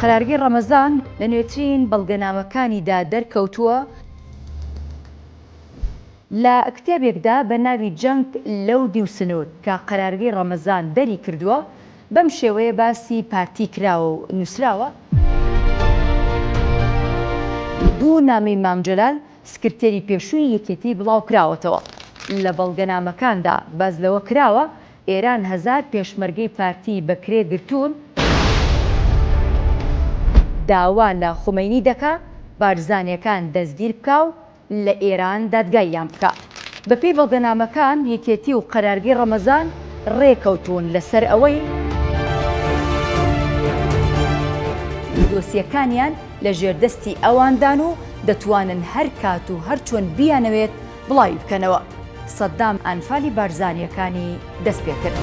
قەرارگەی ڕەمەزان لە نوێترین بەڵگەنامەکانیدا دەرکەوتووە، لە کتێبێکدا بە ناوی جەنگ لەو دیو سنوور کە قەرارگەی ڕەمەزان دەری کردووە، بەم شێوەیە باسی پارتی کراوە و نووسراوە، دوو نامەی مام جەلال سکرتێری پێشووی یەکێتی بڵاوکراوەتەوە، لە بەڵگەنامەکاندا باس لەوە کراوە ئێران هەزار پێشمەرگەی پارتی بە کرێ گرتوون، داوا لە خومەینی دەکا بارزانیەکان دەستگیر بکا و لە ئێران دادگاییان بکا. بەپێی بەڵگەنامەکان یەکێتی و قەرارگەی ڕەمەزان ڕێکەوتوون لەسەر ئەوەی، دۆسیەکانیان لە ژێر دەستی ئەواندان و دەتوانن هەر کات و هەر چۆن بیانەوێت بڵاوی بکەنەوە. سەدام ئەنفالی بارزانییەکانی دەست پێکرد.